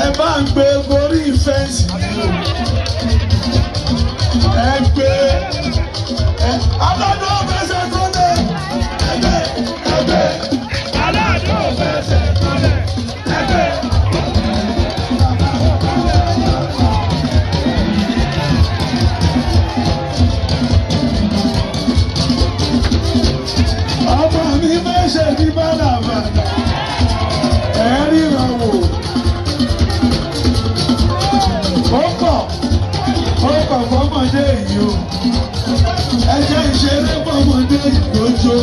Ẹ bá ń gbé gorí fence yìí o. Ẹ gbé ẹ aládùn fẹsẹ̀ kọ́lẹ̀ ẹgbẹ́ ẹgbẹ́. Aládùn fẹsẹ̀ kọlẹ̀ ẹgbẹ́. Ọmọ mi fẹ́ ṣe ní bàlàbàlà. Ẹ ríran wò. Ó pọ̀, ó pọ̀ fọmọdé yìí o. Ẹ jẹ́ ìṣeré fọmọdé yìí lójó.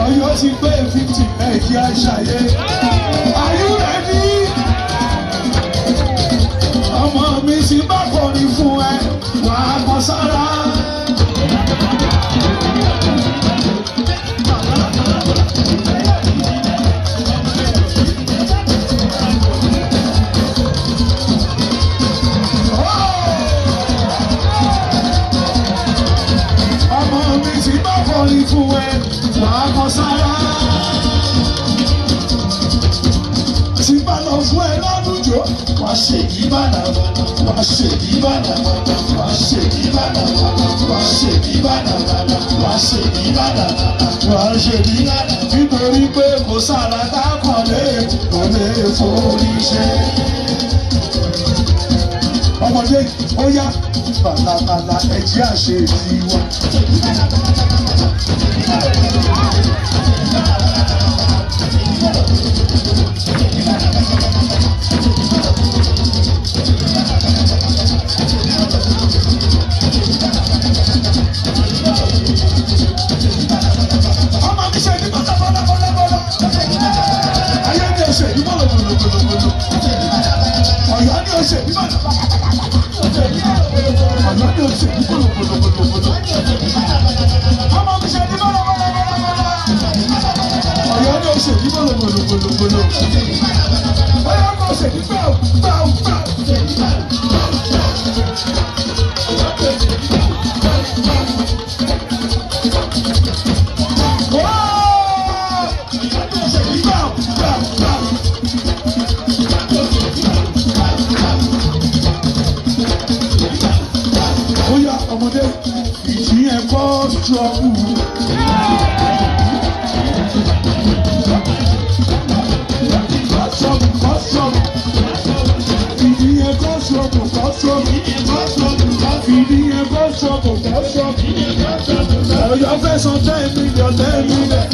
Ọ̀yọ́ ti pé 50, ẹ̀jẹ̀ àṣàyè. Are you ready? Ọmọ mi ti bá kọrin fún ẹ, wàá kọ sára. Ọmọ mi ti bá kọrin fún ẹ, wàá kọ sára. Tí bá lọ fún ẹ lálùjọ, wàá ṣèyí bàdàbàdà, wàá ṣèyí bàdàbàdà, wàá ṣèyí bàdàbàdà, wàá ṣèyí bàdàbàdà, wàá ṣèyí bàdàbàdà, wàá ṣèyí bàdàbàdà. Nítorí pé kò sára tákàn lè kò lè forí ṣe. Ọmọdé, ó yá bàlàbàlà, ẹ̀jẹ̀ àṣẹ tiwa. Ọmọ mi ṣe ní bọ́lá bọ́lá bọ́lá bọ́lá. Ayé ni ọ̀ṣẹ̀ ní bọ́lá bọ́lá bọ́lá bọ́lá. Ọ̀yọ́ ni ọ̀ṣẹ̀ ní bọ́lá. Ọ̀yọ́ ni ọ̀ṣẹ̀ ní bọ́lá bọ́lá bọ́lá bọ́lá. Ọmọ mi ṣe ní bọ́lá bọ́lá bọ́lá bọ́lá. Ọ̀yọ́ ni ọ̀ṣẹ̀ ní bọ́lá bọ́lá bọ́lá bọ́lá. Ọ̀yọ́ ni ọ̀ṣẹ̀ ní báwù báwù báwù. Ọ̀yọ́ ni ọ̀ṣẹ̀ ní báwù báwù báwù. Ó yá, ọmọdé, ìdí ẹ̀ kọ́ struggle. Kọ́ struggle, kọ́ struggle. Ìdí ẹ̀ kọ́ struggle, kọ́ struggle. Ìdí ẹ̀ kọ́ struggle, kọ́ struggle. Ọ̀yọ́ fẹ́ san 10 million, 10 million.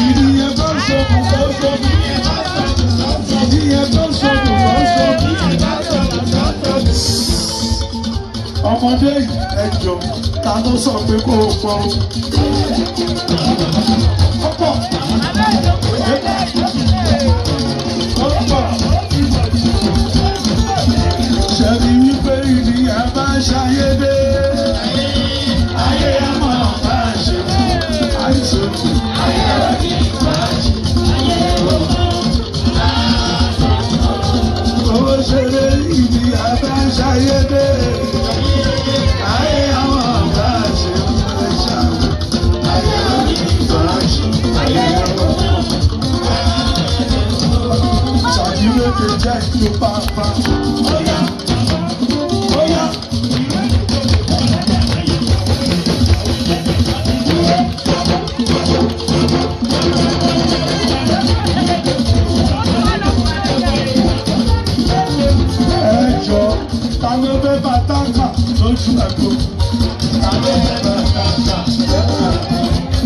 Ìdí ẹ̀ kọ́ struggle, kọ́ struggle. Ìdí ẹ̀ kọ́ struggle, kọ́ struggle. Ọmọdé yìí, ẹjọ, ta ló sọ pé kó o pọ o? Ó pọ̀, ó pọ̀. Ṣebí wípé ìdí ẹ̀ bá ṣayé dé, ayé á máa bá a ṣe àìsàn. Ayé á bá a ṣe. Owó ṣeré, ìdí ẹ̀ bá ṣayé dé. Ayé á máa bá a ṣe àìsàn. Ayé á bá a ṣe. Ayé á máa ṣàdúrókè jẹ́ ìlú pàápàá. Óyá, óyá. Ẹ jọ, ta ló fẹ́ bá táǹkà lójú àgbo? Ta ló fẹ́ bá táǹkà?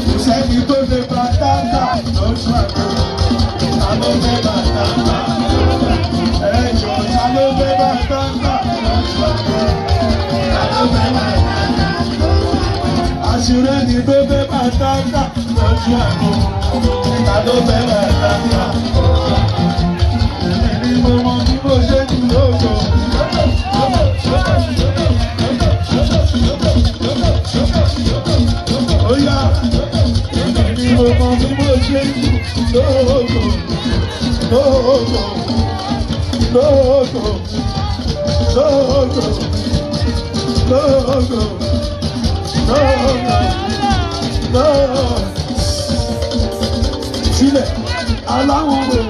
Kò sẹ́ni tó lè bá táǹkà lójú àgbo. Ta ló fẹ́ bá táǹkà? Ẹ jọ, ta ló fẹ́ bá táǹkà lójú àgbo? Ta ló fẹ́ bá táǹkà? Àṣírí ni tó fẹ́ bá táǹkà lójú àgbo. Ta ló fẹ́ bá táǹkà? Èmi ni mo mọ bí mo ṣe dúró lọ. Ó yá, èmi ni mo mọ bí mo ṣe dúró lọ. Lóògùn, lóògùn, lóògùn, lóògùn, lóògùn, lóògùn. Sílẹ̀, aláwọ̀ wò.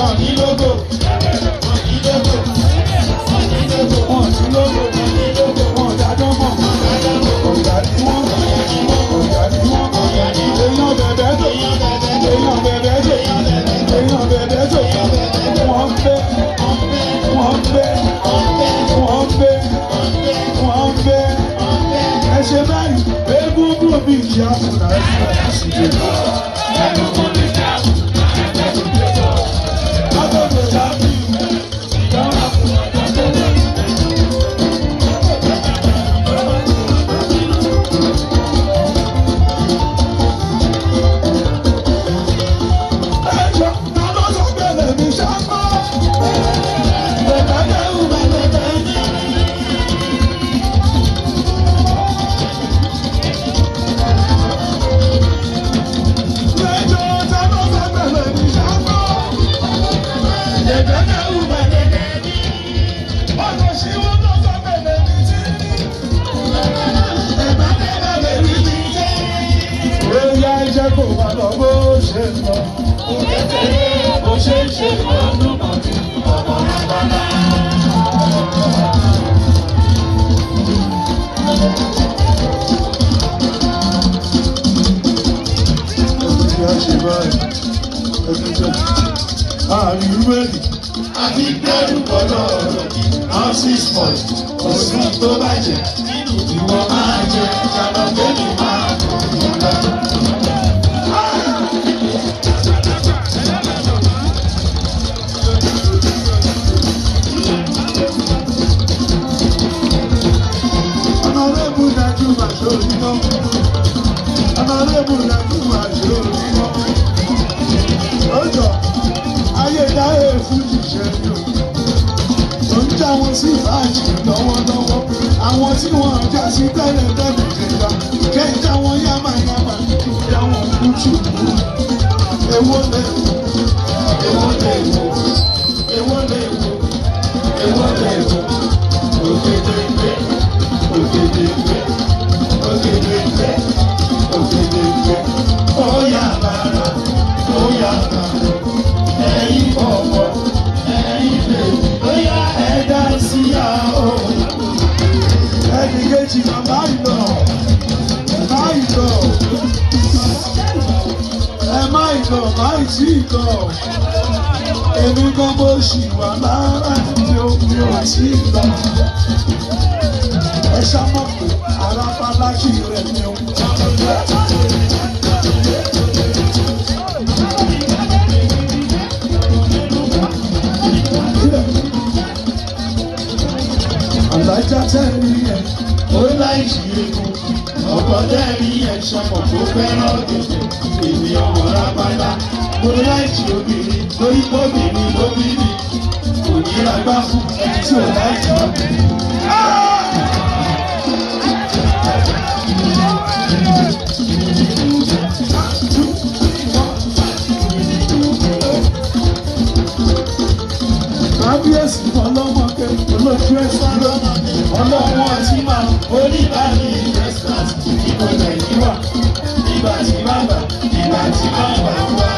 Ọ̀ní lógo. Ọ̀ní lógo. Ọ̀ní lógo. Ọ̀ní lógo. Ọ̀ní lógo. Ọ̀dàdán mọ̀. Ọ̀dà ni wọ́n. Ọ̀dà ni wọ́n. Èèyàn bẹ̀bẹ̀ tó. Èèyàn bẹ̀bẹ̀ tó. Èèyàn bẹ̀bẹ̀ tó. Wọ́n fẹ́. Wọ́n fẹ́. Wọ́n fẹ́. Wọ́n fẹ́. Ẹ ṣe báyìí, egungun mi ìyá fúnra ẹ̀ ṣe. Agogo jábì, ìjọba fún ọjọ́. Ẹjọ́ ta ló sọ gbẹ̀lẹ̀ mi ṣáná? Bẹ̀rẹ̀ dẹ́rù bẹ̀rẹ̀ dẹ́rù. Ẹjọ́ ta ló sọ gbẹ̀lẹ̀ mi ṣáná? Bẹ̀rẹ̀ dẹ́rù bẹ̀rẹ̀ dẹ́rù. Ọ̀nà ṣíwọ́ ló sọ gbẹ̀lẹ̀ mi tí. Bẹ̀rẹ̀ dẹ́rù bẹ̀rẹ̀ mi tí. Ó yá ẹjẹ́ kó máa lọ bó ṣe ń lọ. Bó ṣe ń ṣe ọdún mọ̀tì ọmọ rábàlá. Àti dẹ́rù bọ́lọ̀ ọ̀rọ̀ nọ́ọ̀sì sport kò sí tó bàjẹ́ ìwọ máa jẹ ṣàlọ́ bẹ́ẹ̀ni máa kò ní lọ. Honorable Najuma Ṣòríkọ́. Honorable Najuma Ṣòríkọ́. Lọ́jọ́ ayédáyé fújì ṣe ni o. Tó ń já wọn sí fàájì lọ́wọ́lọ́wọ́. Àwọn tí wọ́n já sí tẹ́lẹ̀ tẹ́lẹ̀ jẹta. Kẹ́ńtà wọn yámàyámà já wọn kútù. Èwo lè wò? Èwo lè wò? Èwo lè wò? Èwo lè wò? Ògèdèǹgbé, ògèdèǹgbé, ògèdèǹgbé, ògèdèǹgbé. Ó yá bàrà, ó yá bàrà. Ẹ̀yin bọ̀bọ̀, ẹ̀yin bèbí, ó yá ẹ̀dá sí àó. Ẹnì kejì bàbá ìlọ. Bàbá ìlọ. Ẹ má ìlọ, má ìtì ìlọ. Èmi gan bó ṣì wà lára tí ó mi ò tí ì lọ. Ẹ ṣá mọ̀ pé arápálákì rẹ̀ ni ó. Àlájá tẹ́lẹ̀ yẹn. Ó láìsí egun, ọ̀pọ̀ tẹ́ẹ̀rí ẹ̀ sọmọ̀ tó fẹ́ràn ọ̀gẹ̀dẹ̀, èmi ọmọ rápálá. Mo láìsí obìnrin lórí bóbìnrin bóbìnrin, kò ní ragbá fún ẹni tí ò láìsí obìnrin. Kábíyèsí ọlọ́mọge olójú ẹ̀sán lọ́mọge Ọlọ́run ọtí máa oníbàárì restaurant ìbò Nàìjíríà, ìgbà tí bàbá, ìgbà tí bàbá wá.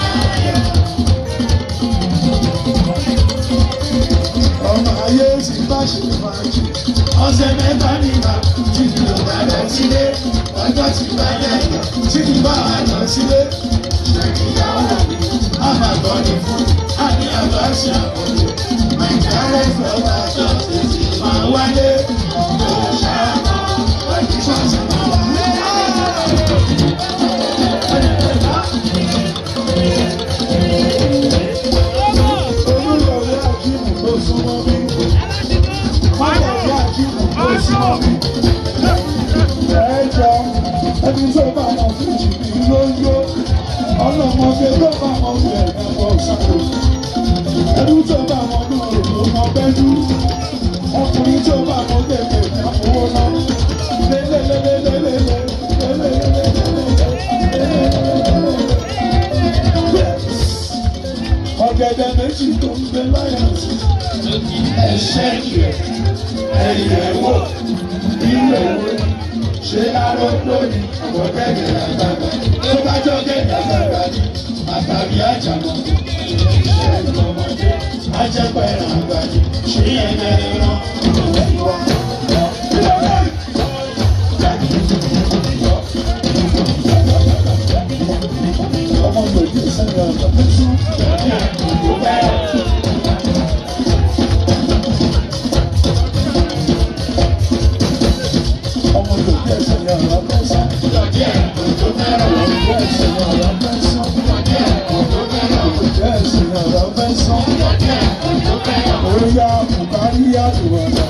Ọmọ ayé ti bá ṣe fàájì. Ọ̀sẹ̀ mẹ́ta nígbà tí mi ò bá lọ sílé, ọjọ́ tí bá dẹ̀yọ̀ tí mi bá wà lọ sílé. Ìyàwó mi, a máa gbọ́ ní fún, a ní àbá ṣe àkójọ. Nàìjíríà fọwọ́ aṣọ tètè máa wálé. Kò ṣàmọ̀, wọ́n ti ṣọ̀ṣẹ̀ máa wálé. Olúyọ̀lé Akíìmù ló súnmọ́ mi. Máyọ̀lé Akíìmù ló súnmọ́ mi. Ẹ̀jọ̀ ẹni tó bá mọ fújì mi ló ń yó. Ọlọ́mọge tó bá mọ fi ẹ̀rọ ṣàkó. Ẹni tó bá mọ lóòrò ló mọ bẹ́dú. Ọkùnrin tó bá mọ tètè ní àfọwọ́ náà. Lélelélelélele, lélelélelélele. Ọ̀gẹ̀dẹ̀ méjì tó ń bẹ láyà sí. Ẹ̀ṣẹ́ ìrẹ̀, ẹ̀yẹ̀ wò, irú èwo ni? Ṣé arógbó ni ọ̀gẹ̀dẹ̀ àgbàgbà? Tó bá jọ́gẹ̀dẹ̀ àgbàgbà ni, àtàbí àjàmọ̀. Ọmọdé ajẹ́pẹ̀rẹ̀ àgbàdì ṣé ẹ̀rẹ̀ rán ìwà. Ọmọ gbòdì sẹ́yìn ọ̀dọ́ tó sún. Ọmọ gbòdì sẹ́yìn ọ̀dọ́ tó sún. Gbòdì sẹ́yìn ọ̀dọ́ tó sún. Gbòdì sẹ́yìn ọ̀dọ́ tó sún. Oya Bùkárí àdùwọ̀nà.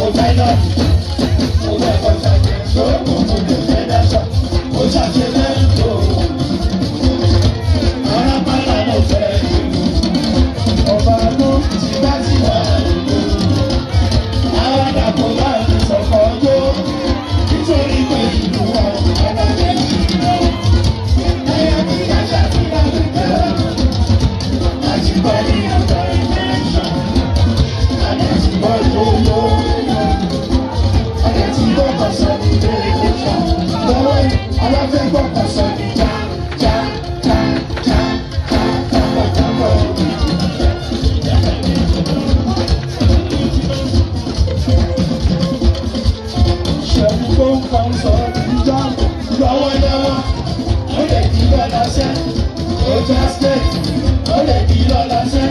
Ó fẹ́ dàbí, ó fẹ́ kọjá jẹ́, sóògùn kò lè fẹ́ dáṣà, ó ṣàṣe lẹ́ńtò. Arápálá mo fẹ́ ìlú, Ọba ló tí bá ti wà lóko. Àwọn àdàpọ̀ bá mi sọ̀kọ̀ jó, nítorí pé ìlú wa ò bá fẹ́ ìlú. Ẹyẹ kí àṣà ti bá mi bẹ̀rẹ̀, àti bọ́ ní ọ̀dọ̀ ìfẹ́. Àti bọ́ ìlú. ṣẹ́ni tó ń kan sọ ìjà. Lọ́wọ́lọ́wọ́, ó lè di lọ́la sẹ́, ó já skirt, ó lè di lọ́la sẹ́,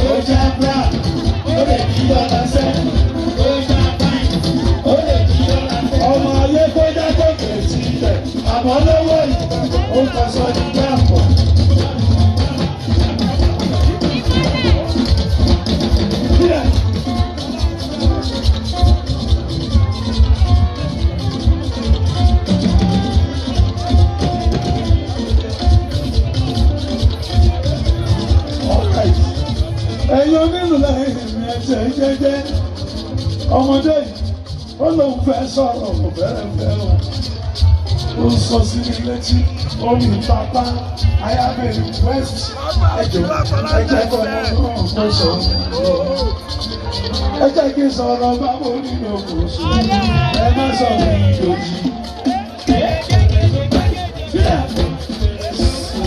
ó já bra, ó lè di lọ́la sẹ́, ó já pint, ó lè di lọ́la sẹ́. Ọmọ ayé tó dá gòkè sílẹ̀. Àmọ́ lọ́wọ́ yìí, ó ń kan sọ ìjà pọ̀. Alright. Ẹ̀yin onílù lẹ́yìn mi ẹsẹ̀ jẹ́jẹ́. Ọmọdé yìí, ó lóun fẹ́ sọ̀rọ̀ kò fẹ́rẹ̀ fẹ́ o. Ó sọ sí mi létí, ó ní pápá, I have a request. Ẹjọ́ ẹjẹ́ kọ́ ọmọ náà kó sọ. Ẹ jẹ́ kí n sọ̀rọ̀ báwo nínú kò sùn. Ẹ má sọ mi lòdì.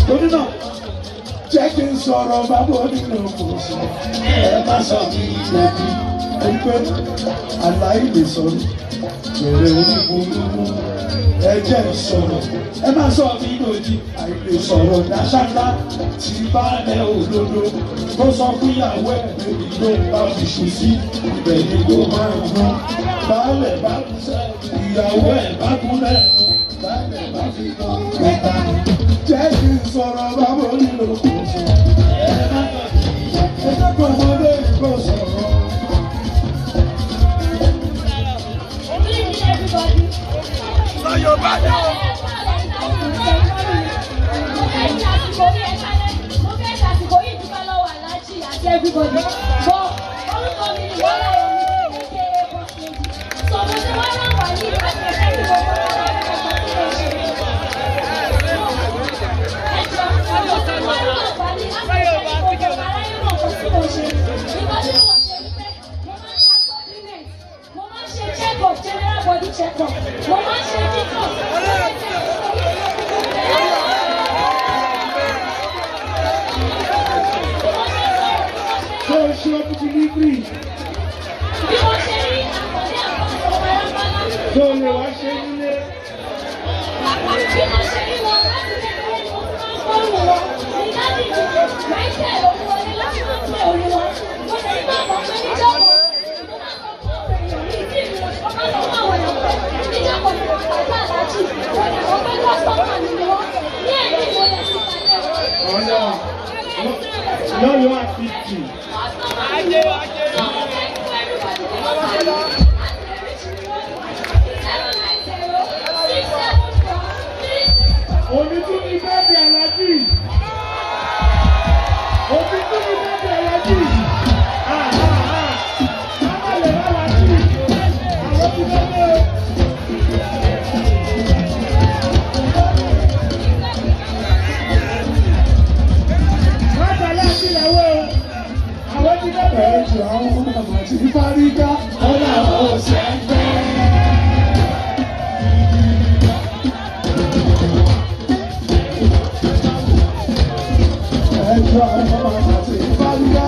Torí náà, jẹ́ kí n sọ̀rọ̀ báwo nínú kò sùn. Ẹ má sọ mi lòdì. Ẹgbẹ́ aláìlè sọ̀rọ̀ bẹ̀rẹ̀ oníburúkú. Ẹ jẹ́ n sọ̀rọ̀. Ẹ má sọ mí lòdì. Àìlè sọ̀rọ̀ dáṣáká tí bá lẹ òdodo. Tó sọ fún ìyàwó ẹ̀ bèbí ló ń bá fi ṣù sí. Ibẹ̀ ni kó máa ń gún. Baálẹ̀ bá kú sẹ́, ìyàwó ẹ̀ bá kú lẹ́nu. Baálẹ̀ bá fi kàn kẹta. Jẹ́ kí n sọ̀rọ̀ báwo nílò kò sọ. Ẹ má sọ mí. Ẹ jẹ́ kó ọmọdé kó sọ̀rọ̀. Good evening, everybody. Sọ Yorùbá ni o. Mo fẹ́ ṣàtìkò yìí dúpẹ́ lọ́wọ́ Aláàjì àti everybody. But orúkọ mi ni Wọ́lá Yomi aka Boss Lady. So mo ṣe wá láǹfààní láti ẹ̀fẹ́ kí gbogbo ọ̀rọ̀ ẹ̀kọ́ tí mo ṣe. Ẹ jọ̀ọ́, mo ṣe wá láǹfààní láti ẹ̀fẹ́ kí gbogbo aráyé mọ̀ nǹkan tí mo ṣe. Nǹkan tí mo ṣe ni pé mo máa ń ta supplement, mo máa ń ṣe check up, general body check up, mo máa ń ṣe detox. Ṣé o ṣe open delivery? Bí mo ṣe rí àkọlé àkọsọ parápálá. Ṣé o lè wá ṣe nílé? Bí mo ṣe rí wọn láti kékeré ni mo ti máa ń gbóhùn wọn. Ní dádì mi, Michael Olúwọlé láti máa ń pè orí wọn. Mo sì ní bàbá pé níjọ́ kan, mo máa sọ fún àwọn èèyàn ní ìdí mi, mo máa sọ fún àwọn èèyàn pé níjọ́ kan ni mo pàdé Aláàjì. Mo dẹ̀ mọ̀ pé kọ́sítọ́mà mi ni wọ́n. Ní ẹ̀yìn mo lè ti pàdé wọn. Ọ̀nà lọ́yọ̀ àfíìsì. Kọ́sítọ́mà mi ni wọ́n. So mo fẹ́ fún everybody kí wọ́n pàdé láti lè reach me worldwide. 790 674 36 Òní tún ní bẹ́ẹ̀dì Aláàjì. Òní tún ní bẹ́ẹ̀dì Aláàjì. Má lè rà Aláàjì. Àwọn ti fẹ́ dé o. Má ta Aláàjì lọ́wọ́ o. Àwọn ti fẹ́ dé o. Ẹ̀jẹ̀ àwọn ọmọ àti ìfárígá ọ̀là ọ̀sẹ̀ gbẹ́. Ẹjọ́ àwọn ọmọ àti ìfáríyá.